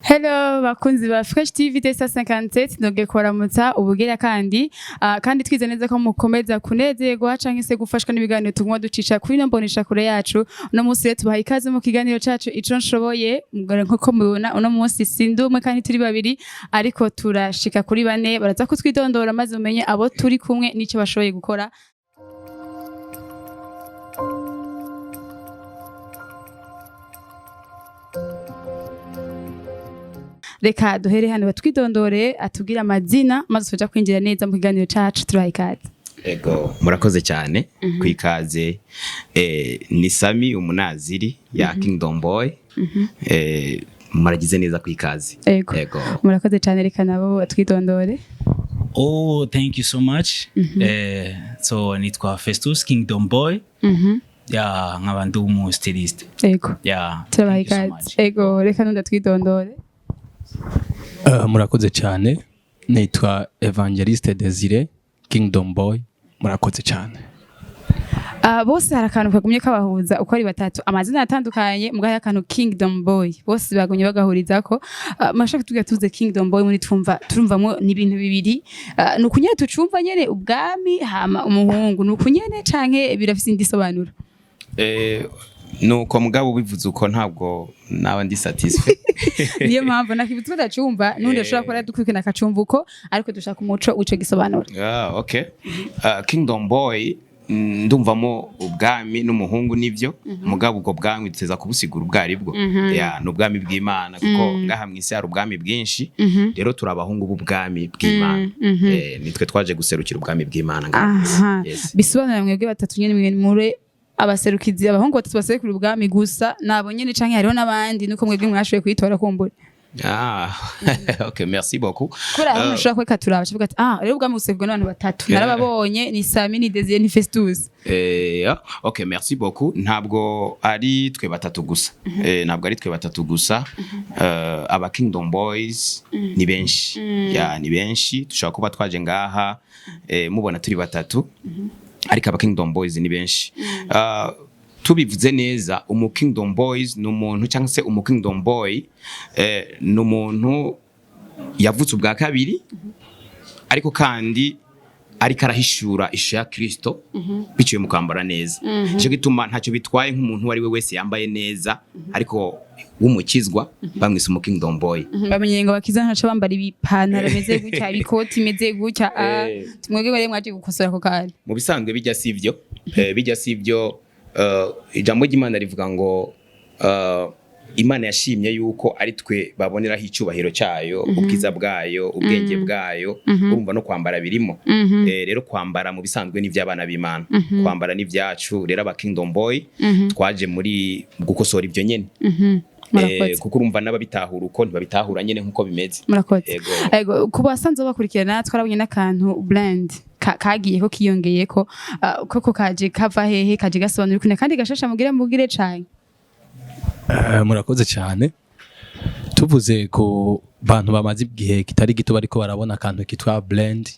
Hello bakunzi ba Fresh TV Testa 57, ndoge kubaramutsa ubugera kandi kandi twize neza ko mukomeza kunezerwa canke se gufashwa n'ibiganiro tuguma ducisha kuri no mbonesha kure yacu. Uno munsi rero tubaha ikaze mu kiganiro cacu Ico Nshoboye. Mugore, nkuko mubibona, uno munsi sindi umwe kandi turi babiri, ariko turashika kuri bane. Baraza kutwidondora maze umenye abo turi kumwe n'ico bashoboye gukora. Reka duhere hano batwidondore, atubwire amazina maze tuja kwinjira neza mu kiganiro cacu. Turaha ikaze. Ego, murakoze cyane ku ikaze. Ni Sami umunaziri ya Kingdom Boy. Muragize neza ku ikaze. Ego. Ego. Murakoze cyane. Reka nabo batwidondore. Oh, thank you so much. So nitwa Festus Kingdom Boy. Yeah, nkaba ndi umu stylist. Ego. Yeah. Turabaha Thank you so ikaze. much. Ego, reka nundi atwidondore. Murakoze cyane, nitwa Evangeliste Desire Kingdom Boy. Murakoze cyane. Bose hari akantu kagumye kabahuza uko ari batatu, amazina atandukanye mugabo hari akantu Kingdom Boy bose bagumye bagahurizako. Mashaka tugira tuze Kingdom Boy muri twumva turumvamwo ni ibintu bibiri. Ni ukunyene tucumva nyene ubwami hama umuhungu, ni ukunyene canke birafise indi sobanuro? Nuko mugabo ubivuze uko ntabwo naba ndi satisfait. Niyo mpamvu nakibutse tudacumva n'undi ashobora kuba dukurikirana akacumva uko, ariko dushaka umuco w'ico gisobanuro. Ah, okay. Kingdom Boy, ndumvamo ubwami n'umuhungu, nivyo, mugabo ubwo bwami tuteza kubusigura ubwo ari bwo. Yeah, ni ubwami bw'Imana, kuko ngaha mw'isi hari ubwami bwinshi. Rero turi abahungu b'ubwami bw'Imana. Nitwe twaje guserukira ubwami bw'Imana ngaha mw'isi. Yes. Bisobanura mwebwe batatu nyene mwe mure abaserukizi, abahungu batatu baserukira ubwami gusa nabo nyene, canke hariho n'abandi nuko mwebwe mwashoboye kuyitora kumbura? Ah, ok, merci beaucoup. Kubera hari umuntu ushobora kureka turaba acavuga ati: "Ah, rero ubwami buserukirwa n'abantu batatu, narababonye, ni Sami, ni Desire, ni Festus." Ah, ok, merci beaucoup. Ntabwo ari twe batatu gusa. Ntabwo ari twe batatu gusa. Aba Kingdom Boys ni benshi. Yeah, ni benshi. Dushobora kuba twaje ngaha mubona turi batatu. Ariko aba Kingdom Boys ni benshi. Tubivuze neza, umu Kingdom Boys ni umuntu, cyangwa se umu Kingdom Boy ni umuntu yavutse ubwa kabiri, ariko kandi ariko arahishura ishusho ya Kristo biciye mu kwambara neza. Nicyo gituma ntacyo bitwaye nk'umuntu uwo ari we wese yambaye neza ariko w'umukizwa, bamwise umu Kingdom Boy. Bamenye ngo bakiza ntaco bambara ibipantaro bimeze gutya, ibikoti bimeze gutya. Ah, mwebwe bari mwaje gukosora ako kantu. Mu bisanzwe bijya sivyo, bijya sivyo. Ijambo ry'Imana rivuga ngo Imana yashimye yuko ari twe baboneraho icyubahiro cyayo, ubwiza bwayo, ubwenge bwayo. Urumva no kwambara birimo. Rero kwambara mu bisanzwe ni iby'abana b'Imana, kwambara ni ibyacu. Rero aba Kingdom Boy twaje muri gukosora ibyo nyene. Murakoze. Kuko urumva n'ababitahura uko ntibabitahura nyene nkuko bimeze. Murakoze. Ego. Ego, ku basanzwe bakurikirana twarabonye n'akantu brand kagiye ko kiyongeye ko koko kaje kava hehe, kaje gasobanura ukuntu kandi gashasha mugire mugire cane? Murakoze cyane. Tuvuze ku bantu bamaze igihe kitari gito bariko barabona akantu kitwa brand.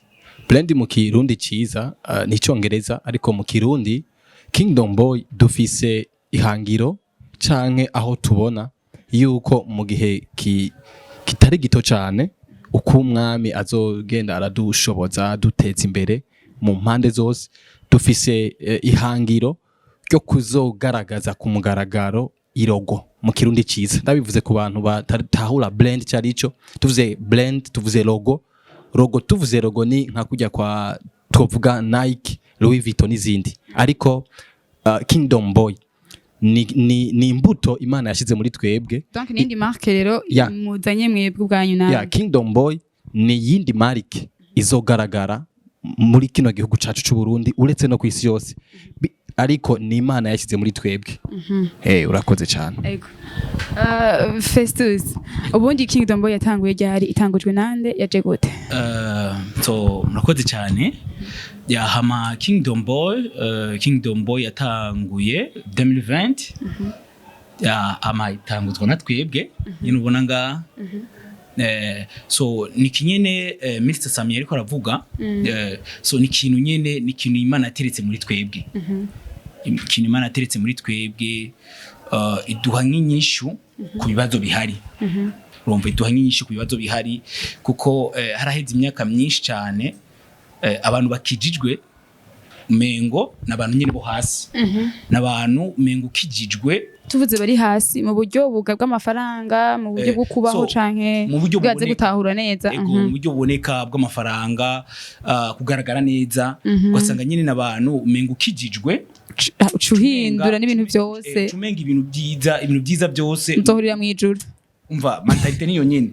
Brand mu Kirundi ciza ni Icongereza, ariko mu Kirundi Kingdom Boy dufise ihangiro canke aho tubona yuko mu gihe kitari gito cyane, uko umwami azogenda aradushoboza duteza imbere mu mpande zose, dufise ihangiro ryo kuzogaragaza ku mugaragaro i logo mu Kirundi ciza. Ndabivuze ku bantu batahura brand cyari ico. Tuvuze brand, tuvuze logo. Logo, tuvuze logo ni nka kujya kwa twovuga Nike, Louis Vuitton n'izindi, ariko Kingdom Boy ni imbuto Imana yashize muri twebwe. Donc nindi marque rero muzanye mwebwe ubwanyu nawe? Yeah, Kingdom Boy ni yindi marque izogaragara muri kino gihugu cacu c'u Burundi, uretse no kwisi yose. Ariko ni Imana yashyize muri twebwe. Urakoze cyane. Ego. Festus, ubundi Kingdom Boy yatanguye ryari, itangujwe nande, yaje gute? So murakoze cyane. Yahama Kingdom Boy, Kingdom Boy yatanguye 2020. Ya ama itanguzwa na twebwe nyine ubona ngaha. So ni kinyene Mr Sami ariko aravuga. So ni ikintu nyene, ni ikintu Imana yateretse muri twebwe, ikintu Imana yateretse muri twebwe, iduha nk'inyishu ku bibazo bihari. Urumva, iduha nk'inyishu ku bibazo bihari, kuko haraheze imyaka myinshi cyane abantu bakijijwe mengo n'abantu nyine bo hasi, n'abantu mengo ukijijwe. Tuvuze bari hasi mu buryo buga bw'amafaranga, mu buryo bwo kubaho, so, canke mu buryo bwaze buboneka. Gutahura neza. Ego, mu buryo buboneka bw'amafaranga, kugaragara neza, ugasanga nyine n'abantu mengo ukijijwe Uca uhindura n'ibintu byose. Umenga ibintu byiza byose muzohurira mw'ijuru. Umva, mentalité niyo nyene,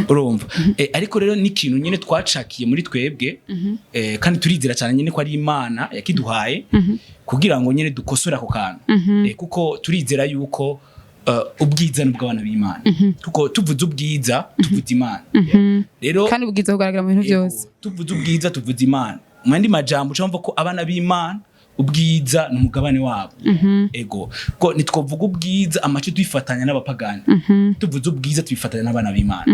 urumva. Ariko rero ni ikintu nyene twacakiye muri twebwe, kandi turizera cyane nyene ko ari Imana yakiduhaye kugira ngo nyene dukosore ako kantu, kuko turizera yuko ubwiza ni ubw'abana b'Imana, kuko tuvuze ubwiza tuvuze Imana rero. Kandi ubwiza bugaragara mu bintu byose. Tuvuze ubwiza tuvuze Imana. Mu yandi majambo, ucumva ko abana b'Imana ubwiza ni umugabane wabo. Ego, ko ntitwovuga ubwiza amace tuyifatanya n'abapagani. Tuvuze ubwiza tubifatanya n'abana b'Imana.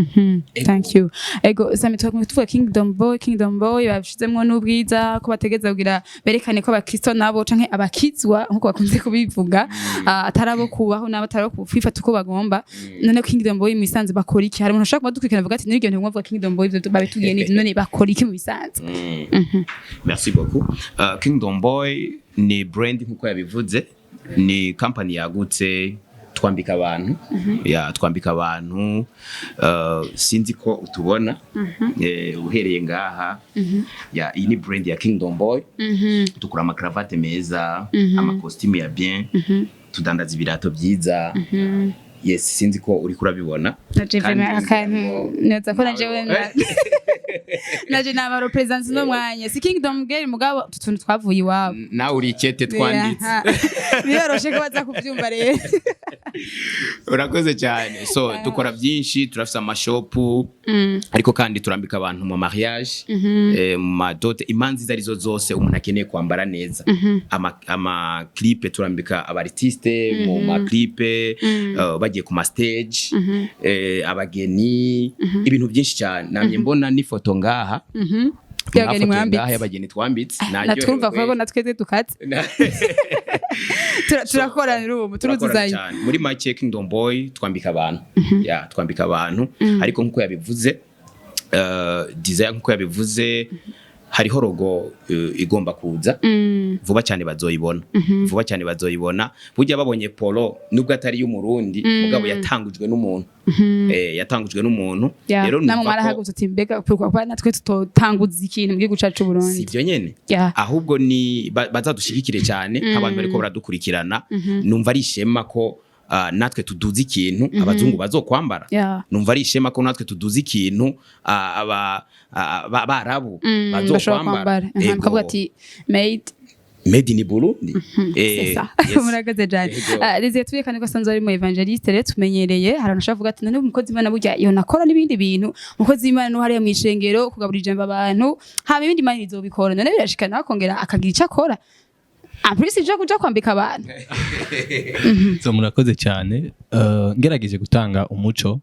Ego. Thank you. Ego Sami, twakumva tuvuga Kingdom Boy, Kingdom Boy babishizemwo n'ubwiza, ko bategeza kugira berekane ko abakristo nabo canke abakizwa, nkuko bakunze kubivuga, atari abo kubaho nabo, atari abo kwifata uko bagomba. None Kingdom Boy mu bisanzwe bakora iki? Hari umuntu ashobora kuba dukurikirana avuga ati: "N'ibyo bintu mwavuga Kingdom Boy, ivyo babitubwiye n'ivyo, none bakora iki mu bisanzwe?" Merci beaucoup. Kingdom Boy ni brand, nkuko yabivuze, ni company yagutse. Twambika abantu, ya, twambika abantu. Sinzi ko utubona, uhereye ngaha, ya, iyi ni brand ya Kingdom Boy. Dukora amakravate meza, amakositimu ya bien, tudandaza ibirato byiza. Yes, sinzi ko uri kurabibona. Naje Kandi vraiment akantu neza ko naje naje naba represent no mwanya si Kingdom Girl, mugabo utu tuntu twavuye iwabo. Nawe uri ikete twanditse. Biroroshe ko baza kubyumva rero. Urakoze cyane. So dukora byinshi, turafise amashopu, ariko kandi turambika abantu mu mariage, mu ma dot, imanza izo arizo zose umuntu akeneye kwambara neza, ama clip, turambika aba artiste mu ma clip, bagiye ku ma stage, abageni, ibintu byinshi cyane. Namye mbona n'ifoto ngaha Y'abageni mwafotoye mwambitse. Ngaha y'abageni twambitse. Natwumva ko natwe dukatse. Turakoranira ubu Turakorana turuzuzanya. cyane. Muri make, Kingdom Boy twambika abantu, ya, twambika abantu. Ariko nkuko yabivuze, Desire, nkuko yabivuze, hariho logo igomba kuza vuba cyane. Bazoyibona vuba cyane, bazoyibona. Burya babonye polo, nubwo atari y'Umurundi, mugabo yatangujwe n'umuntu, yatangujwe n'umuntu. Rero namwe numva ko mwarahagurutse uti: "Mbega pourquoi natwe tutotanguza ikintu mu gihugu cacu si Burundi?" ibyo nyene, ahubwo ni bazadushigikire cyane nk'abantu bariko baradukurikirana. Numva ari ishema ko natwe tuduza ikintu abazungu bazokwambara. Numva ari ishema ko natwe tuduza ikintu aba barabu bashobora bazokwambara. kwambara. Ego. Mukavuga ati: "Made Made in Burundi." C'est ça. Yes. Murakoze cyane. Ego. Desire, tuyerekane ko asanzwe ari mu évangéliste. Rero tumenyereye hari abantu bashobora kuvuga ati: "None umukozi w'Imana burya iyo nakora n'ibindi bintu, umukozi w'Imana no hariya mw'ishengero kugaburira ijambo abantu, hama ibindi Imana izobikora." None birashika nawe akongera akagira icyo akora en plus ivyo kuja kwambika abantu? So murakoze cyane. Ngerageje gutanga umuco,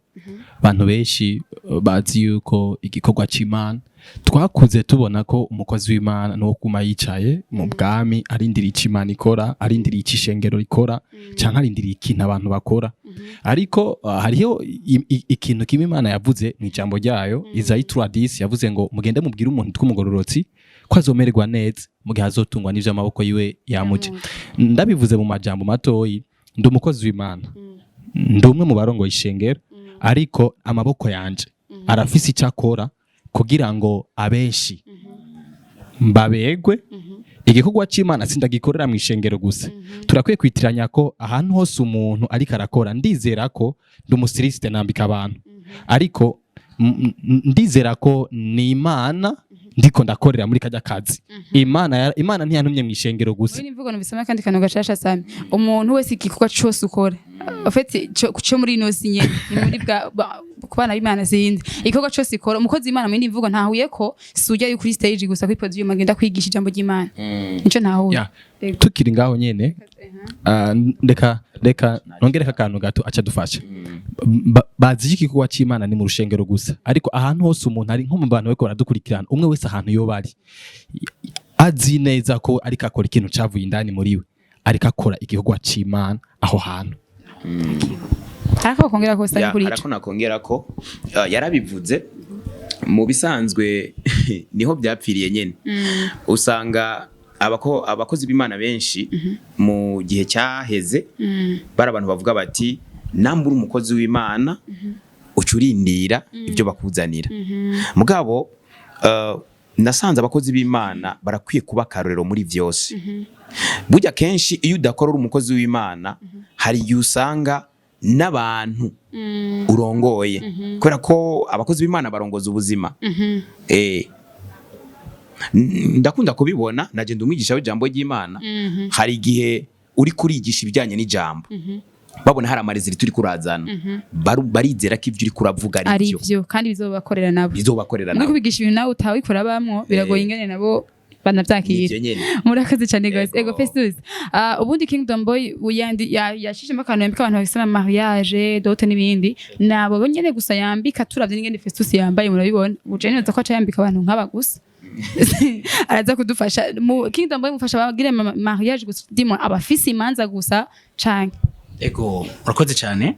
abantu benshi bazi yuko igikorwa c'Imana, twakuze tubona ko umukozi w'Imana ni uwo kuma yicaye mu bwami, arindiriye ico Imana ikora, arindiriye ico ishengero rikora, canke arindiriye ikintu abantu bakora. Ariko hariho ikintu kimwe Imana yavuze mu ijambo ryayo, Izayi 3:10, yavuze ngo: "Mugende mubwire umuntu tw'umugororotsi ko azomererwa neza mu gihe azotungwa n'ivyo amaboko yiwe yamuje." Ndabivuze mu majambo matoyi, ndi umukozi w'Imana, ndi umwe mu barongoye ishengero, ariko amaboko yanje arafise icyo akora kugira ngo abenshi mbabegwe. Igikorwa c'Imana sindagikorera mu ishengero gusa. Turakwiye kwitiranya ko ahantu hose umuntu ariko arakora. Ndizera ko ndi umu styliste, nambika abantu, ariko ndizera ko ni Imana ndiko ndakorera muri kajya kazi. Imana ntiyantumye mu ishengero gusa. Muri imvugo nubisoma kandi kantu gashasha, Sami, umuntu wese igikorwa cose ukora, en fait cyo muri ino si nyene ni muri bwa ku bana b'Imana, sinzi igikorwa cose ikora umukozi w'Imana. Muri imvugo ntahuye ko si ujya kuri stage gusa, kuri podium, agenda kwigisha ijambo ry'Imana, nico ntahuye. Ya. Tukiri ngaho nyene, reka nongereka akantu gato aca dufasha. Bazi igikorwa c'Imana ni mu rushengero gusa, ariko ahantu hose umuntu ari, nko mu bantu bariko baradukurikirana, umwe wese ahantu yoba ari, azi neza ko ariko akora ikintu cavuye indani muri we, ariko akora igikorwa c'Imana aho hantu. Ariko kongera ko sitari Ya, kuri ico. harako nakongera ko yarabivuze. Mu bisanzwe niho byapfiriye nyene. Usanga abakozi b'Imana benshi mu gihe cyaheze bari abantu bavuga bati: "Nambura umukozi w'Imana, uca urindira ibyo bakuzanira." Mugabo nasanze abakozi b'Imana barakwiye kuba akarorero muri byose. Burya kenshi iyo udakora uri umukozi w'Imana, hari igihe usanga n'abantu urongoye, kubera ko abakozi b'Imana barongoza ubuzima. Ndakunda kubibona, nagenda umwigisha w'ijambo ry'Imana, hari igihe uri kurigisha ibijyanye n'ijambo, babona hari ama résultats uri kurazana, barizera ko ibyo uri kuravuga ari Ari byo. Byo kandi bizobakorera nabo. Bizobakorera No nabo. kubigisha ibintu nawe utawikora bamwo, biragoye ingene nabo banavyakira. Nivyo nyene. Murakoze cyane gose. Ego. Ego, Festus, ubundi Kingdom Boy uyandi yashishemo akantu yambika abantu bafise ama mariage, dot n'ibindi, nabo nyene gusa yambika. Turavye n'ingene Festus yambaye, murabibona uje neza ko aca yambika abantu nk'aba gusa. Araza kudufasha mu Kingdom Boy, mufasha abagire mariage gusa, ndimo abafise imanza gusa canke? Ego, urakoze cyane.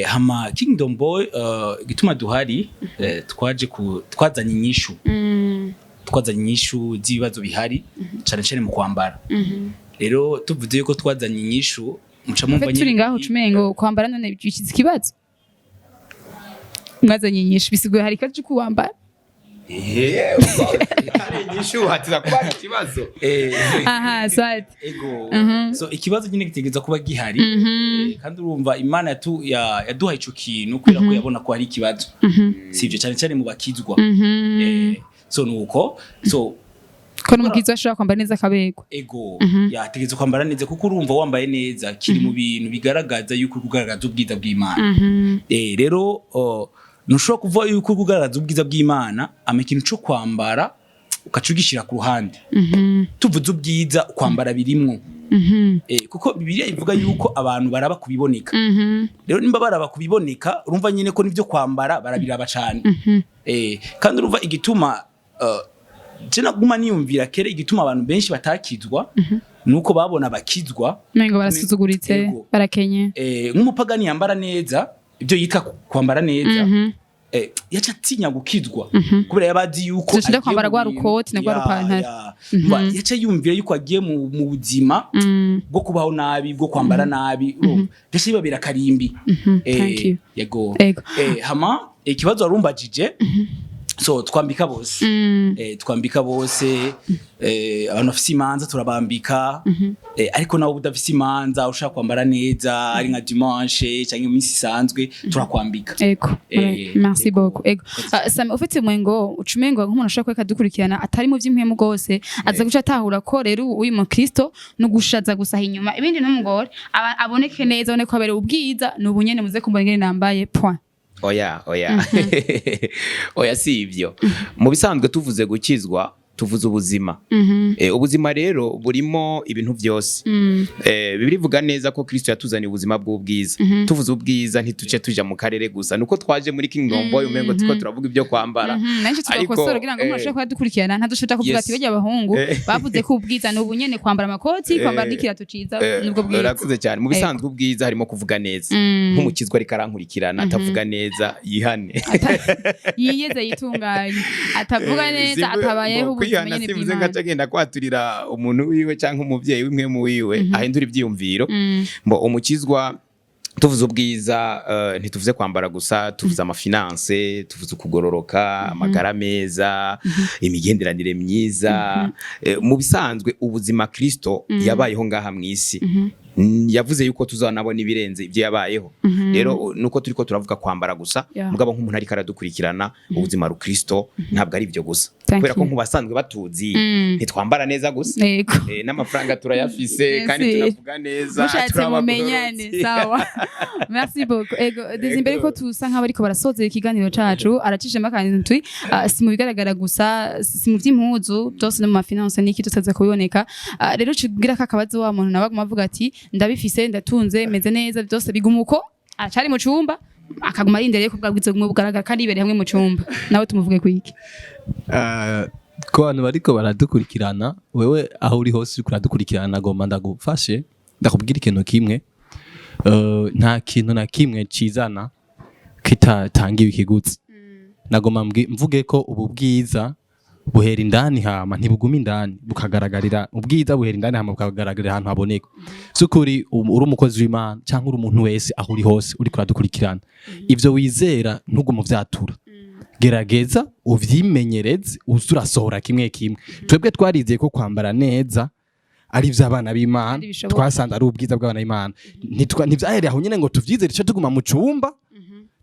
Hama Kingdom Boy, igituma duhari, twaje ku twazanye inyishu, twazanye inyishu z'ibibazo bihari cyane cyane mu kwambara. Rero tuvuze yuko twazanye inyishu, muca mumva. Twe turi ngaho ucumengo kwambara none bikize ikibazo. Mwazanye inyishu, bisiguye hari ikibazo cyo kuwambara? Hari inyishu, hatiza kuba hari ikibazo. Aha, soit. Ego, so ikibazo nyine gitegereza kuba gihari. Kandi urumva Imana yaduhaye ico kintu kubera ko yabona ko hari ikibazo, sivyo? Cyane cyane mu bakizwa. So nuko so Ko n'umukizwa ashobora kwambara neza akaberwa. Ego, yategetse kwambara neza, kuko urumva wambaye neza kiri mu bintu bigaragaza yuko uri kugaragaza ubwiza bw'Imana. Rero ntushobora kuvuga yuko uri kugaragaza ubwiza bw'Imana, ama ikintu co kwambara ugaca ugishyira ku ruhande. Tuvuze ubwiza, kwambara birimwo. Kuko Bibiliya ivuga yuko abantu baraba kubiboneka. Rero nimba baraba kubiboneka, urumva nyine ko nivyo kwambara barabiraba cane. Kandi urumva igituma je naguma niyumvira kera, igituma abantu benshi batakizwa nuko babona bakizwa Mengo barasuzuguritse. Ego. Barakenye. Nk'umupagani yambara neza, ibyo yita kwambara neza, yaca atinya gukizwa kubera yabazi yuko Tuzoshira agiye kwambara mu rwa rukoti na rwa rupantaro. Ya. Yaca yumvira yuko agiye mu buzima bwo kubaho nabi, bwo kwambara nabi. Urumva byose bibabera karimbi. Thank you. Yego. Ego. Hama ikibazo warumbajije, so twambika bose. Twambika bose. Abantu bafise imanza turabambika. Ariko nawe udafise imanza ushaka kwambara neza, ari nka dimanche cyangwa iminsi isanzwe, turakwambika. Ego. Merci Ego. beaucoup. Ego. Sami, ufite mwengo ucumengo nk'umuntu ashobora kureka dukurikirana atari mu by'impwemu gose, aza guca atahura ko rero uyu mukristo no gushaza gusa inyuma, ibindi ntumugore aboneke neza, abone ko aberewe. Ubwiza ni ubunyene, muze kumbona ingene nambaye, point. Oya, oya, oya, si ibyo. Mu bisanzwe tuvuze gukizwa, tuvuze ubuzima. Ubuzima rero burimo ibintu byose. Bibiliya ivuga neza ko Kristo yatuzaniye ubuzima bw'ubwiza. Tuvuze ubwiza, ntituce tuja mu karere gusa nuko twaje muri Kingdom Boy umengo tuko turavuga ibyo kwambara. Nanjye tugakosora kugira ngo umuntu ashobore kuba dukurikirana ntadushobora kuvuga ati bajya abahungu bavuze ko ubwiza ni ubunyene, kwambara amakoti, kwambara n'ikirato ciza, nubwo bwiza. Urakoze cyane. Mu bisanzwe ubwiza harimo kuvuga neza. Nk'umukizwa ariko arankurikirana atavuga neza, yihane. Yiyeze, yitunganye, atavuga neza, atabayeho ubuzima kwihana nyene simvuze ngo bw'Imana. aca agenda kwaturira umuntu wiwe cyangwa umuvyeyi w'imwe wiwe, ahindura ivyiyumviro. Mbo umukizwa, tuvuze ubwiza, ntituvuze kwambara gusa, tuvuze ama finances, tuvuze ukugororoka, amagara meza, imigenderanire myiza. Mu bisanzwe ubuzima Kristo yabayeho ngaha mu isi, yavuze yuko tuzanabona ibirenze ibyo yabayeho. Rero nuko turiko turavuga kwambara gusa, mugabo nk'umuntu ariko aradukurikirana, ubuzima rukristo ntabwo ari ibyo gusa, Thank kubera ko you. nk'ubasanzwe batuzi, ntitwambara neza gusa. N'amafaranga turayafise kandi tunavuga neza, Mushatse turabagororotsi. mumenyane. Sawa, merci beaucoup. Ego, dezi imbere ko tusa nk'abariko barasozera ikiganiro cacu, aracishemo akantu tui si mu bigaragara gusa, si mu vy'impuzu byose, no mu ma finances n'iki tutaza kubiboneka. Rero cugira kakabazo wa muntu nawe aguma avuga ati: "Ndabifise, ndatunze, meze neza", byose biguma uko, aracari mu cumba, akaguma arindiriye ko bwa bwiza buguma bugaragara kandi yibereye hamwe mu cumba. Nawe tumuvuge kwiki? Ku bantu bariko baradukurikirana, wewe aho uri hose uriko uradukurikirana, nagomba ndagufashe ndakubwira ikintu kimwe. Nta kintu na kimwe cizana kitatangiwe ikiguzi. Nagomba mvuge ko ubu bwiza buhera indani, hama ntibuguma indani, bukagaragarira. Ubwiza buhera indani, hama bukagaragarira ahantu haboneka. Sukuri uri umukozi w'Imana cyangwa uri umuntu wese, aho uri hose uriko uradukurikirana, ivyo wizera ntugume uvyatura, gerageza uvyimenyereze, uze urasohora kimwe kimwe. Twebwe twarizeye ko kwambara neza ari ivy'abana b'Imana. Kandi bishoboka. Twasanze ari ubwiza bw'abana b'Imana. Ntivyahereye aho nyene ngo tuvyizere ico tuguma mu cumba.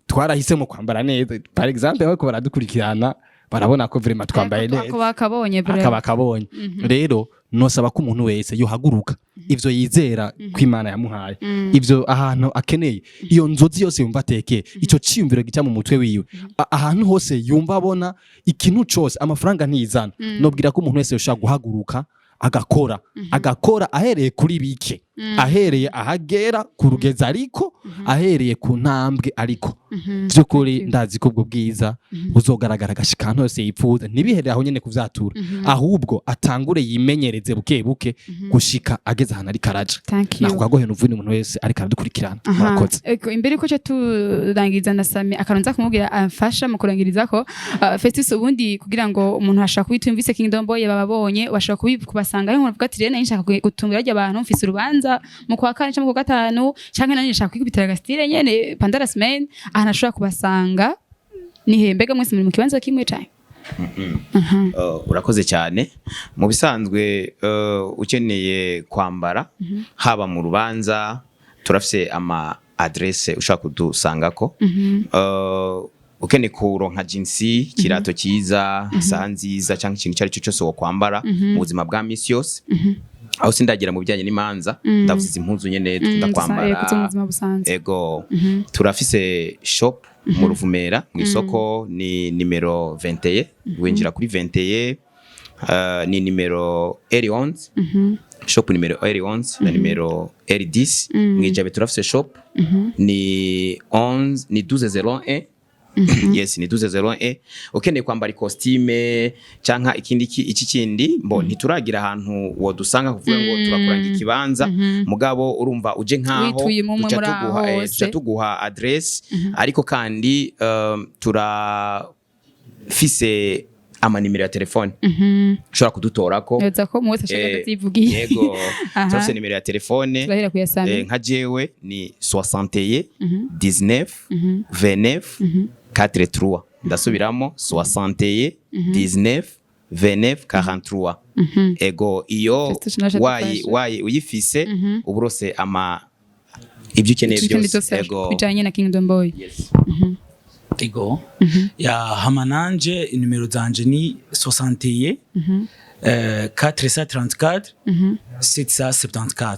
Twarahisemo kwambara neza. Par exemple, bariko baradukurikirana barabona ko vraiment twambaye Ako neza. bakabonye vraiment. Akaba akabonye. Rero nosaba ko umuntu wese yohaguruka, ivyo yizera ko Imana yamuhaye, ivyo ahantu akeneye, iyo nzozi yose yumva atekeye, ico ciyumviro gica mu mutwe wiwe, ahantu hose yumva abona ikintu cose, amafaranga ntiyizana. Nobwira ko umuntu wese yoshobora guhaguruka agakora, agakora ahereye kuri bike, ahereye ahagera ku rugeza, ariko ahereye ku ntambwe. Ariko vy'ukuri ndazi ko ubwo bwiza buzogaragara agashika ahantu hose yipfuza. Ntibiherere aho nyene kuvyatura, ahubwo atangure yimenyereze buke buke gushika ageze ahantu ariko araja. Thank you. Nako kagohe nuvuni umuntu wese ariko aradukurikirana. Murakoze. Ego, imbere ko turangiza na Sami akaronza kumubwira amfasha mu kurangiriza ko Festus, ubundi kugira ngo umuntu ashaka kubitumvise Kingdom Boy bababonye, bashaka kubasanga aho umuntu avuga ati: "Rero nari nshaka gutungira rya abantu, mfise urubanza mu kwa kane cyangwa mu kwa gatanu, canke nari nshaka kwikubitira agastyle nyene pendant la semaine", ahantu ashobora kubasanga ni he? Mbega mwese muri mu kibanza kimwe cane? Urakoze cyane. Mu bisanzwe, ukeneye kwambara haba mu rubanza, turafise ama adresse ushobora kudusangako. Ukeneye kuronka jinsi, ikirato cyiza, isaha nziza, cyangwa ikintu icyo ari cyo cyose wokwambara mu buzima bwa misi yose, aho sindagira mu bijyanye n'imanza, ndavuze izi mpuzu nyene dukunda kwambara. Mu buzima busanzwe. Ego, turafise shop mu Ruvumera, mu isoko, ni nimero 21. Winjira kuri 21, ni nimero R11, shop nimero R11 na nimero R10. Mwijabe turafise shop, ni 11, ni 1201. Yes, ni 1201. Ukeneye kwambara ikositime canka ikindi iki kindi, mbo ntituragira ahantu wodusanga kuvuga ngo turakuranga ikibanza, mugabo urumva uje nkaho Wituye mumwe duca muri aho tuguha, hose. duca tuguha adresse. Ariko kandi turafise amanimero ya telefone ushobora kudutorako. Neza ko mwese ashaka ndavyivugiye. Yego. Aha. Turafise nimero ya telefone. Turahera ku ya Sami. Nka jewe ni 61 19 29 43. Ndasubiramo: 61 19 29 43. Ego, iyo Festus naje wayi adufashe. wayi uyifise uburose ama ibyo ukeneye Ibyo byose. byose Ego. bijanye na Kingdom Boy. Yes. Ego. Ya, hama nanje nimero zanje ni 61 434 774.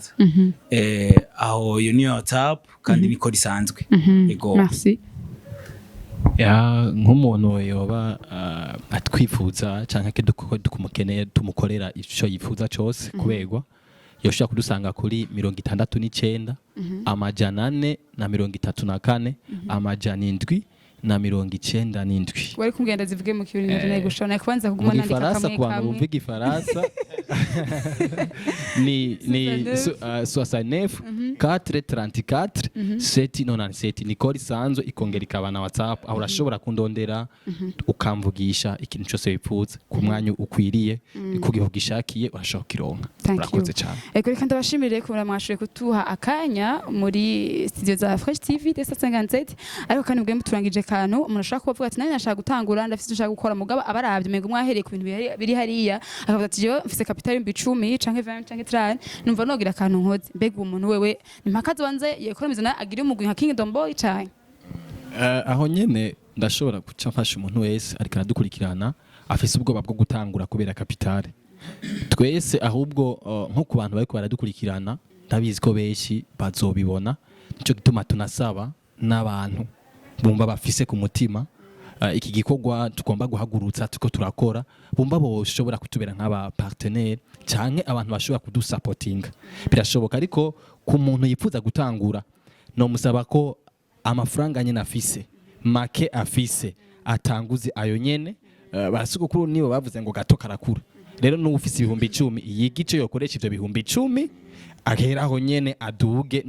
Aho iyo niyo WhatsApp kandi niko risanzwe. Ego. Merci. Ya, nk'umuntu yoba atwifuza canke kumukeneye tumukorera ico yifuza cose kubegwa, yoshobora kudusanga kuri 69 434 797. Wari kumbwira zivuge mu kirundi, nayo gushona kubanza Mu kuguma nandika gifaransa, kamwe ku bantu kamwe. bumva igifaransa, ni 69 434 797, ni kode isanzwe, ikongera ikaba na WhatsApp, aho urashobora kundondera ukamvugisha ikintu cyose wifuza ku mwanya ukwiriye, ku gihe ugishakiye urashobora kukironka. Thank Urakoze you. cyane. Ego, reka ndabashimire kubona mwashoboye kutuha akanya muri studio za Fresh TV desa 57. Ariko kandi mubwiye muturangije kantu, umuntu ashobora kuba avuga ati: "Nanjye nashaka gutangura, ndafite icyo nshaka gukora", mugabo abaravye umengo mwahereye ku bintu biri hariya, akavuga ati: "Jewe mfise capital 10,000 canke 20 canke 30, numva nogira akantu nkoze." Mbega uwo muntu wewe ni mpaka zonze yekonomiza na agire umugwi nka Kingdom Boy canke? Aho nyene ndashobora guca mfasha umuntu wese ariko aradukurikirana afise ubwoba bwo gutangura kubera capitale. Twese ahubwo, nko ku bantu bariko baradukurikirana, ndabizi ko benshi bazobibona, nico gituma tunasaba n'abantu bumva bafise ku mutima iki gikorwa tugomba guhagurutsa tuko turakora, bumva boshobora kutubera nk'aba partenaire canke abantu bashobora kudusapotinga, birashoboka. Ariko ku muntu yifuza gutangura, nomusaba ko amafaranga nyene afise, make afise, atanguze ayo nyene. Basogokuru nibo bavuze ngo gato karakura. Rero n'ufise 10,000, yiga ico yokoresha ivyo 10,000, ageraho nyene aduge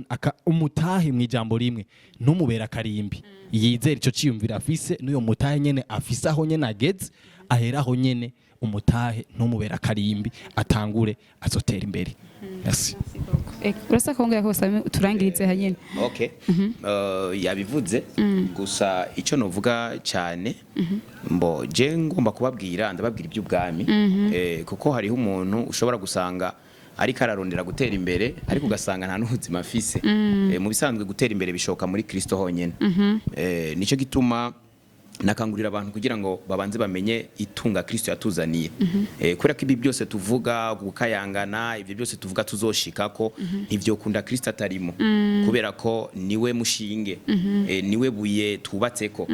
umutahe mu ijambo rimwe, ntumubera akarimbi. Yizere ico ciyumvira afise n'uyo mutahe nyene afise, aho nyene ageze, aheraho nyene umutahe, ntumubera akarimbi, atangure, azotera imbere. Merci. Urasa kongera ko Sami uturangirize hanyene. Okay. Yabivuze gusa icyo novuga cyane, mbo je ngomba kubabwira, ndababwira iby'ubwami, kuko hariho umuntu ushobora gusanga ariko ararondera gutera imbere, ariko ugasanga nta n'ubuzima afise. Mu bisanzwe gutera imbere bishoboka muri Kristo honyene. Nicyo gituma nakangurira abantu kugira ngo babanze bamenye itunga Kristo yatuzaniye, kubera ko ibi byose tuvuga, gukayangana, ibyo byose tuvuga tuzoshikako, ntivyokunda Kristo atarimo, kubera ko niwe mushinge, niwe buye twubatseko.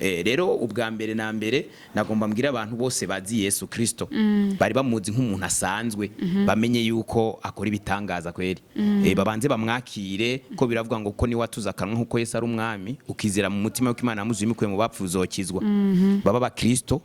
Rero ubwa mbere na mbere nagomba mbwira abantu bose bazi Yesu Kristo, bari bamuzi nk'umuntu asanzwe, bamenye yuko akora ibitangaza kweri. Babanze bamwakire, ko biravuga ngo ko niwe watuza akanwa nkuko Yesu ari umwami, ukizera mu mutima yuko Imana yamuzuye imukuye mu bapfuye, uzokizwa. Baba abakristo,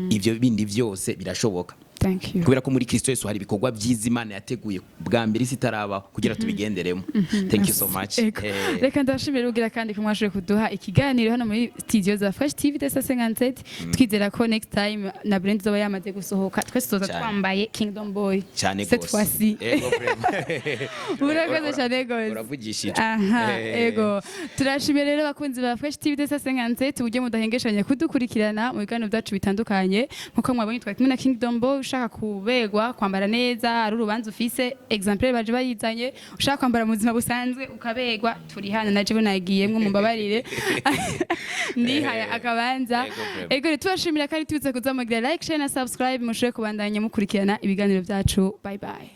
ivyo bindi byose birashoboka. Thank you. Kubera ko muri Kristo Yesu hari ibikorwa byiza Imana yateguye bwa mbere isi itarabaho kugira tubigenderemo. Thank you so much. Ego. Reka ndabashimire ugira kandi ko mwashoboye kuduha ikiganiro hano muri studio za Fresh TV desa 57. Twizera ko next time na brand izoba yamaze gusohoka, twese tuzoza Cyane. twambaye Kingdom Boy. Cyane Cette gose. fois-ci. Ego, vraiment. Murakoze cyane gose. Uravugishije. Aha, ego. Turashimiye rero abakunzi ba Fresh TV desa 57 uburyo mudahengeshanya kudukurikirana mu biganiro byacu bitandukanye. Nkuko mwabonye, twari kumwe na Kingdom Boy. Ushaka kuberwa, kwambara neza, ari urubanza ufise, exemplaire baje bayizanye. Ushaka kwambara mu buzima busanzwe ukaberwa, turi hano. Na jewe nagiyemwo, mumbabarire, ndihaya akabanza. Ego, vraiment. Ego, rero tubashimira kandi tubitse kuzamugira like, share na subscribe, mushobore kubandanya mukurikirana ibiganiro byacu. Bye bye.